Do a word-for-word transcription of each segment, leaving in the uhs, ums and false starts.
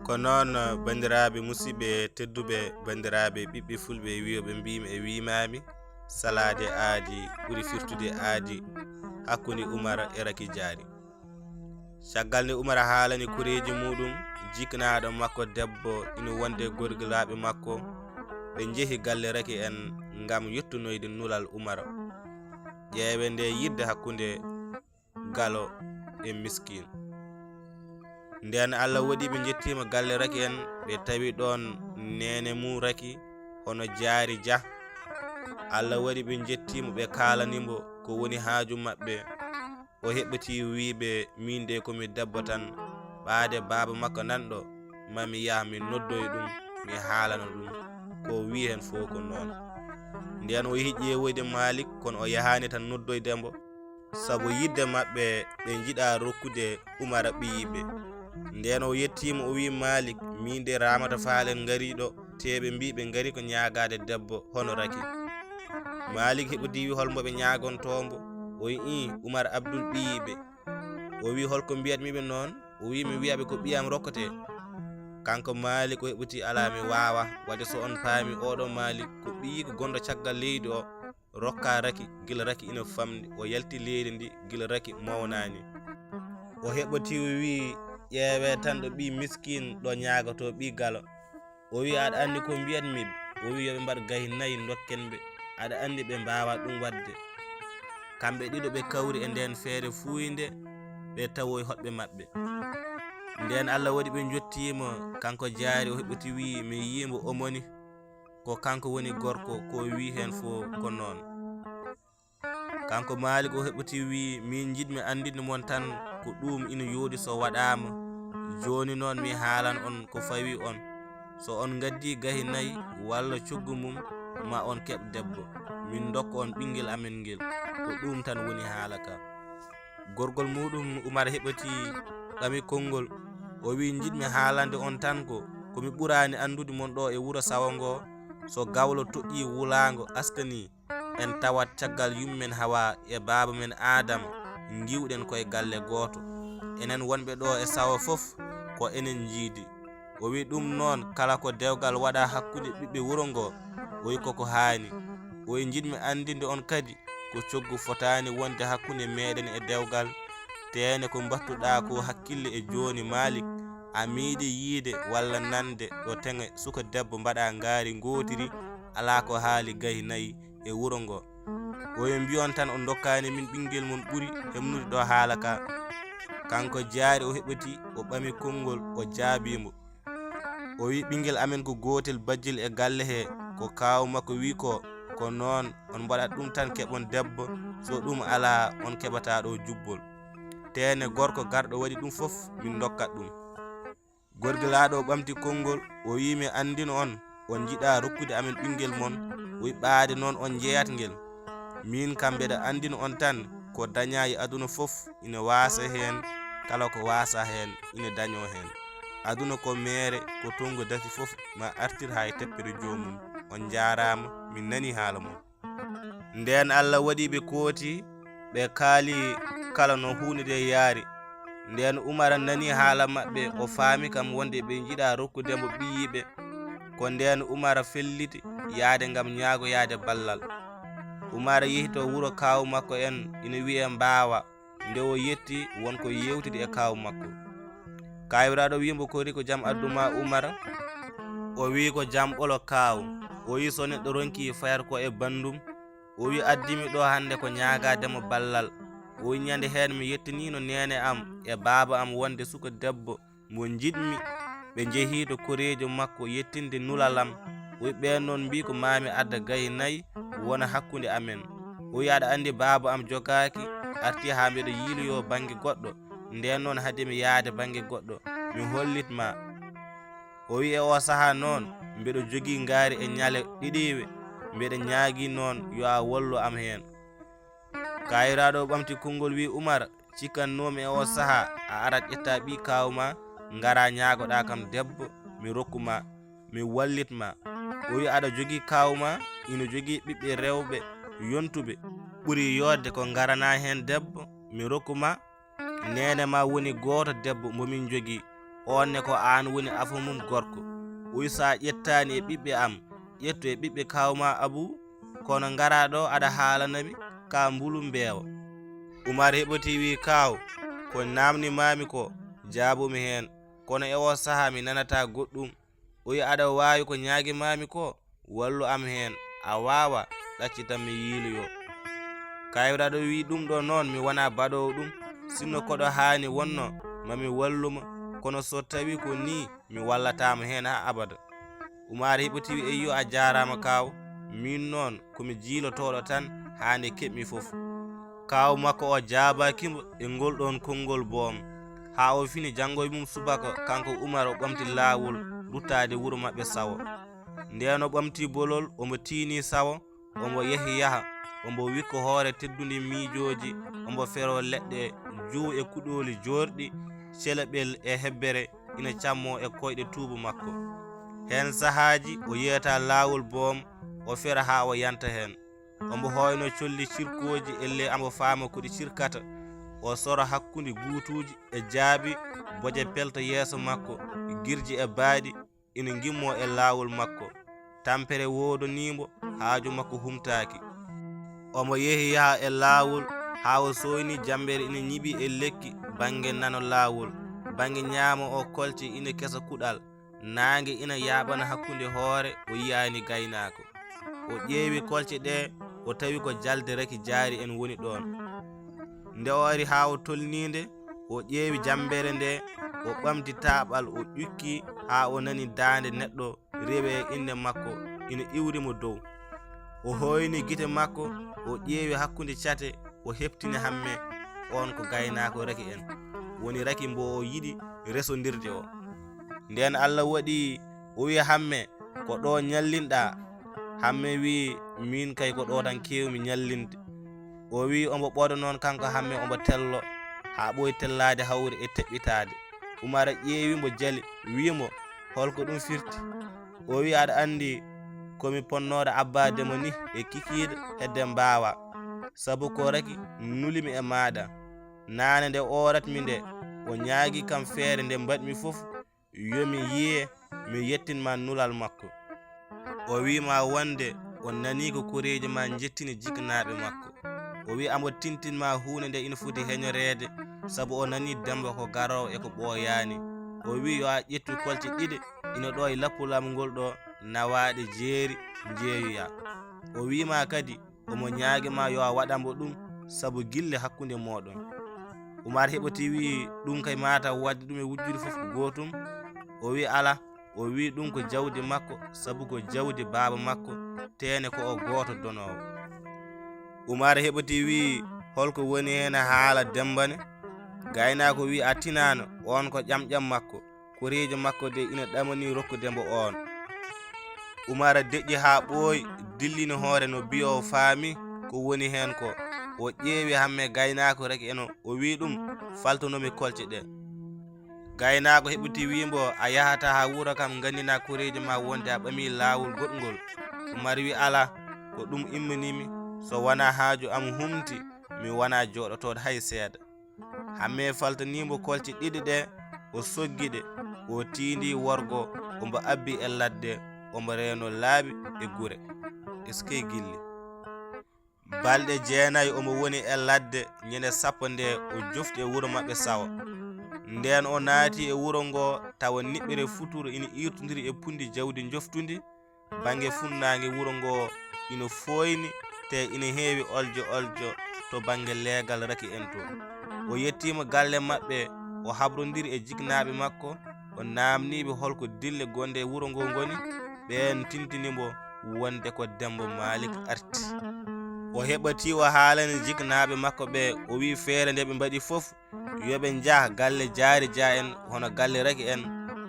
Ko noon, banndiraaɓe musidɓe tedduɓe, banndiraaɓe ɓiɓɓe fulɓe, wiyoɓe mbimi e wimami, salaade aadi ɓuri firtude aadi hakkunde Umar e Raki Jaari. Caggal nde Umar haalani koreeji muɗum, jiknaaɗo makko debbo ina wonde gorgilaaɓe makko, ɓe njehi galle Raki en ngam yettunoyde nulal Umar. Ƴeewe nde yidde hakkunde Galo e Miskin. Nden Allah waɗi ɓe njettiima galle Raki en, ɓe tawi ɗoon neene mum Raki, hono Jaari Jah. Allah waɗi ɓe njettiimo, ɓe kaalani mbo ko woni haaju maɓɓe. O heɓɓiti wiiɓe, "Min de ko mi debbo tan, ɓaade baaba makko nanɗo, ma mi yah mi noddoy ɗum, mi haalana ɗum ko o wii heen fof ko noon." Nden o yehi ƴeewoyde Malik, kono o yahaani tan noddoyde mbo, sabu yidde maɓɓe ɓe njiɗa rokkude Umara ɓiyiiɓe. Nden o yettiimo, o wii Malik, "Min de Ramata Faal en ngariiɗo, te ɓe mbii ɓe ngari ko ñaagaade debbo hono Raki." Malik heɓɓiti wi, "Hol mbo ɓe ñaagontoo mbo?" O wi, "Ii, Umar Abdul ɓiyiiɓe." O wi, "Hol ko mbiyatmi ɓe noon?" O wi, "Mi wiya ɓe ko ɓiyam rokkete." Kanko Malik o heɓɓiti, "Alaa, mi waawa. Waɗde so on paami oɗo Malik ko ɓiyiiko gonɗo caggal leydi o, rokka Raki, gila Raki ina famɗi, o yalti leydi ndi gila Raki mawnaani." O heɓɓiti o wi, "Ƴeewe tan ɗo ɓii Miskin ɗo ñaagotoo ɓii Galo." O wi, "Aɗa anndi ko mbiyatmi ɓe?" O wi, "Yo ɓe mbaɗ gahi nayi ndokken ɓe. Aɗa anndi ɓe mbaawa ɗum waɗde. Kamɓe ɗiɗo ɓe kawri e ndeen feere fuuynde, ɓe tawoy hoɗɓe maɓɓe." Ndeen Allah waɗi ɓe njottiimo, kanko Jaari o heɓɓiti wi, "Mi yii mbo omoni." Ko kanko woni gorko, ko o wii heen fof ko noon. Kanko Malik o heɓɓiti wi, "Min njiɗmi anndinde mon tan ko ɗum ina yooɗi so waɗaama. Jooni noon mi haalan on ko fawi on. So on ngaddi gahi nayi walla coggu mum, ma on keɓ debbo. Min ndokka on ɓinngel amen ngel. Ko ɗum tan woni haala ka." Gorgol muɗum Umar heɓɓiti ɓami konngol. O wi, "Njiɗmi haalande on tan ko, ko mi ɓuraani anndude mon ɗo e wuro Sawo ngo, so gawlo toɗɗii wulaango askanii en tawat caggal yummen Hawa e baaba men Aadama, ngiwɗen koye galle gooto. Enen wonɓe ɗo e Sawo fof ko enen njiidi." O wi, "Ɗum noon, kala ko dewgal waɗa hakkunde ɓiɓɓe wuro ngo, o wi koko haani. O wi, njiɗmi anndinde on kadi ko coggu fotaani wonde hakkunde meɗen e dewgal. Teene ko mbattuɗaa ko hakkille e jooni Malik, a meeɗi yiide walla nande ɗo teŋe suka debbo mbaɗa ngaari ngootiri, alaa ko haali gahi nayi e wuro ngo. O wi, mbiyon tan o ndokkaani min ɓinngel mon ɓuri hemnude ɗo haala ka." Kanko Jaari o heɓɓiti, o ɓami konngol, o jaabii mbo. O wi, "Ɓinngel amen ko gootel bajjel e galle he, ko kaaw makko wi ko, ko noon on mbaɗat ɗum tan keɓon debbo, so ɗum alaa on keɓataa ɗo jubbol. Teene gorko garɗo waɗi ɗum fof min ndokkat ɗum." Gorgilaaɗo o ɓamti konngol, o wi, "Mi anndino on, on njiɗa rokkude amen ɓinngel mon, o wi ɓaade noon on njeeyat ngel. Min kam mbeɗa anndino on tan ko daña e aduna fof ina waasa heen, kala ko waasa heen ina dañoo heen. Aduna ko meere, ko toon ngo dasi fof ma artir haa e teppere joomum. On njaaraama, min nanii haala mon." Ndeen Allah waɗi ɓe kooti, ɓe kaali kala no huunde nde yaari. Ndeen Umar nanii haala maɓɓe, o faami kam wonde ɓe njiɗa rokkude mo ɓiyiiɓe. Ko ndeen Umar felliti yahde ngam ñaagoyaade ballal. Umar yehi to wuro kaaw makko en, ina wiyee Mbaawa. Nde o yetti, won ko yeewtidi e kaaw makko. Kaawiraaɗo wii mbo, "Kori ko jam addu ma, Umar?" O wii, "Ko jam ɓolo kaaw." O wii, "So neɗɗo ronki fayata ko e banndum." O wii, "Addimi ɗo hannde ko ñaagaade mo ballal." O wii, "Ñande heen mi yettiniino neene am e baaba am wonde suka debbo mo njiɗmi, ɓe njehi to koreejo makko yettinde nulal am. O wii, ɓeen noon mbii ko maa mi adda gahi nayi wona hakkunde amen." O wii, "Aɗa anndi baaba am jogaaki, arti haa mbeɗa yiiloyoo bannge goɗɗo. Ndeen noon hade mi yahde bannge goɗɗo, mi hollit ma." O wii, "E oo sahaa noon, mbeɗa jogii ngaari e ñale ɗiɗiiwe, mbeɗa ñaagii noon yo a wallu am heen." Kaayiraaɗo o ɓamti konngol wii, "Umar, cikkannoomi e oo sahaa a arat ƴetta ɓii kaaw ma, ngara ñaagoɗaa kam debbo, mi rokku ma, mi wallit ma." O wii, "Aɗa jogii kaaw ma, ina jogii ɓiɓɓe rewɓe yontuɓe, ɓuri yooɗde ko ngaranaa heen debbo, mi rokku ma. Neene ma woni gooto debbo mo min njogii, Oon ne ko aan woni afo mum gorko. Uy, so a ƴettaani e ɓiɓɓe am, ƴettu e ɓiɓɓe kaaw ma Abu, kono ngaraa ɗo aɗa haalana mi ka mbulu mbeewa. Umar heɓotii wi'i, Kaaw, ko naamni maami ko, jaabumi heen, kono e oo sahaa mi nanataa goɗɗum. Uy, aɗa waawi ko ñaagi maami ko, wallu am heen. A waawa, ɗaccitam mi yiiloyo. Kayraɗo wi'i, Ɗum ɗo noon mi wonaa baɗoowo ɗum. Sinno koɗo haani wonno, ma mi wallu mo, kono so tawi ko nii, mi wallataa mo heen haa abada. Umaar heɓotii wi'i, Eyyo, a jaaraama kaaw. Miin noon ko mi jiilotooɗo tan haa nde keɓmi fof. Kaaw makko o jaabaaki mo e ngol ɗoon konngol boom. Haa o fini janngo e mum subaka, kanko Umar o ɓamti laawol ruttaade wuro maɓɓe Sawo. Ndeen o ɓamti bolol, omo tiini Sawo, omo yehi yaha, omo wikko hoore teddunde miijooji, omo feroo leɗɗe, juu e kuɗooli joorɗi, celeɓel e hebbere, ina cammoo e koyɗe tuubu makko. Heen sahaaji o yeeyata laawol boom, o fera haa o yanta heen. Omo hooyno colli cirkooji, ellee omo faama ko ɗi cirkata. O sora hakkunde guutuuji e jaabi, boje pelta yeeso makko, girji e baaɗi, ina ngimmoo e laawol makko. Tampere woodanii mbo, haaju makko humtaaki. Omo yehi yaha e laawol, haa o sooyni jammbere ina ñiɓi e lekki bannge nano laawol. Bannge ñaamo o kolce ina kesa kuɗal. Naange ina yaaɓana hakkunde hoore, o yiyaani gaynaako. O ƴeewi kolce ɗe, o tawi ko jalde Raki Jaari en woni ɗoon. Nde o ari haa o tolnii nde, o ƴeewi jammbere nde, o ɓamti taaɓal, o ƴukki haa o nani daande neɗɗo rewe e innde makko ina iwri mo dow. O hooyni gite makko, o ƴeewi hakkunde cate, o heɓtini Hamme, oon ko gaynaako Raki en. Woni Raki mbo o yiɗi resondirde o. Ndeen Alla waɗi o wi'i Hamme, "Ko ɗo ñallinɗaa?" Hamme wi'i, "Miin kay ko ɗo tan keewmi ñallinde." O wi'i, "Omo ɓooda noon kanko Hamme, omo tello, haa ɓooyi tellaade hawri e teɓɓitaade." Umara ƴeewi mbo jali, wi'i mo, "Holko ɗum firti?" O wi'i, "Aɗa anndi ko mi ponnooɗo abbaade mo ni e kikiiɗe, hedde mbaawaa. Sabu ko Raki nuli mi e maaɗa. Naane nde ooratmi nde, o ñaagi kam feere nde mbaɗmi fof, yo mi yiye, mi yettin ma nulal makko. O wi'i ma wonde o nanii ko koreeji ma njettini jiknaaɓe makko. O wi'i amo tintin ma huunde nde ina foti heñoreede, sabu o nanii Demmba ko garoowo e ko ɓooyaani." O wi'i yo a ƴettu kolce ɗiɗe ina ɗo e lappulam ngol ɗo, nawaaɗe jeeri, njeeyoya. O wi'i ma kadi, omo ñaagi ma yo a waɗan mo ɗum sabu gille hakkunde mooɗon. Umar heɓotii wi'i, "Ɗum kay mataw waɗde ɗum e wujjude fof ko gootum." O wi'i, "Alaa." O wi'i, "Ɗum ko jawdi makko, sabu ko jawdi baaba makko, teene ko o gooto donoowo." Umar heɓotii wi'i, "Holko woni heen haala Demmba ne?" Gaynaako wi'i, "A tinaano, oon ko ƴamƴam makko. Koreejo makko de ina ɗamanii rokkude mbo oon." Umara deƴƴi haa ɓooyi, dillini hoore no biyoowo faami ko woni heen ko. O ƴeewi Hamme gaynaako Raki en o, o wi'i ɗum, "Faltonomi kolce ɗe." Gaynaako heɓotii wi'i mbo, "A yahataa haa wuro kam, nganndinaa koreejo ma wonde a ɓamii laawol goɗngol." Umar wi'i, "Alaa, ko ɗum immanii mi. So wonaa haaju am humti, mi wonaa jooɗotooɗo hay seeɗa." Hamme faltanii mbo kolce ɗiɗi ɗe, o soggi ɗe, o tiindii worgo, omo abbi e ladde, omo reeno laabi e gure. Eskey gilli. Balɗe jeenayi omo woni e ladde, ñande sappo nde o jofti e wuro maɓɓe Sawo. Ndeen o naati e wuro ngo, tawa niɓɓere futuro ina iirtondiri e punndi jawdi njoftundi, bannge funnaange wuro ngo ina fooyni, te ina heewi oljo oljo to bannge leegal Raki en to. O yettiima galle maɓɓe, o habrondiri e jiknaaɓe makko, o naamnii ɓe holko dille gonɗe e wuro ngo ngoni, ɓeen tintini mbo wonde ko Demmba Maalik arti. O heɓotii o haalani jiknaaɓe makko ɓe, o wi'i feere nde ɓe mbaɗi fof, yo ɓe njah galle Jaari Jah en, hono galle Raki en,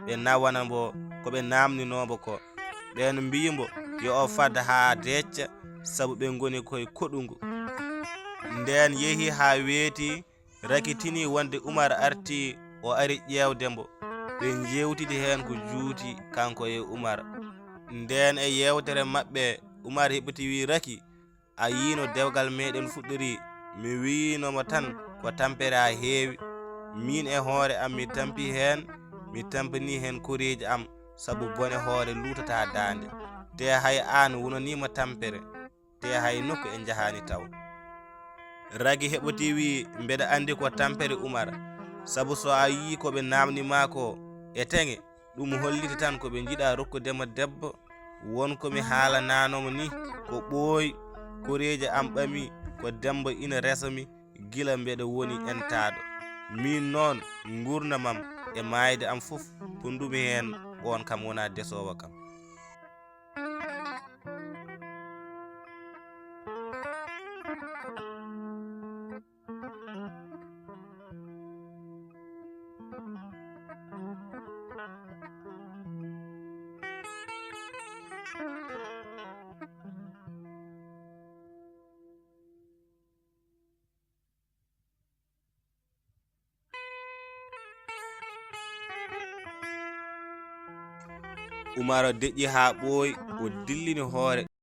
ɓe nawana mbo ko ɓe naamninoo mbo ko. Ɓeen mbiyi mbo yo o fad haa decca, sabu ɓe ngoni koye koɗungu. Ndeen yehi haa weeti, Raki tini wonde Umar arti, o ari ƴeewde mbo. Ɓe njeewtidi heen ko juuti, kanko e Umar. Ndeen e yeewtere maɓɓe, Umar heɓiti wi'i, "Raki, a yiino dewgal meeɗen fuɗɗorii, mi wiyiino mo tan ko tampere a heewi. Miin e hoore am mi tampi heen, Mi tampini heen koreeji am, sabu bone hoore luutataa daande. Te hay aan wonaniima tampere, te hay nokku en njahaani taw. Ragi heɓotii wiyi, mbeɗa anndi ko tampere Umar, sabu so a yii ko ɓe naamni maa ko e teŋe, ɗum holliti tan ko ɓe njiɗa rokkude ma debbo. Won ko mi haalanaanoo mo ni, ko ɓooyi, koreeji am ɓami, ko Demmba ina resa mi gila mbeɗa woni entaaɗo. Miin noon, nguurndam am e maayde am fof, ponndumi heen, oon kam wonaa desoowo kam. Umaro deƴƴi haa ɓooyi, o dillini hoore.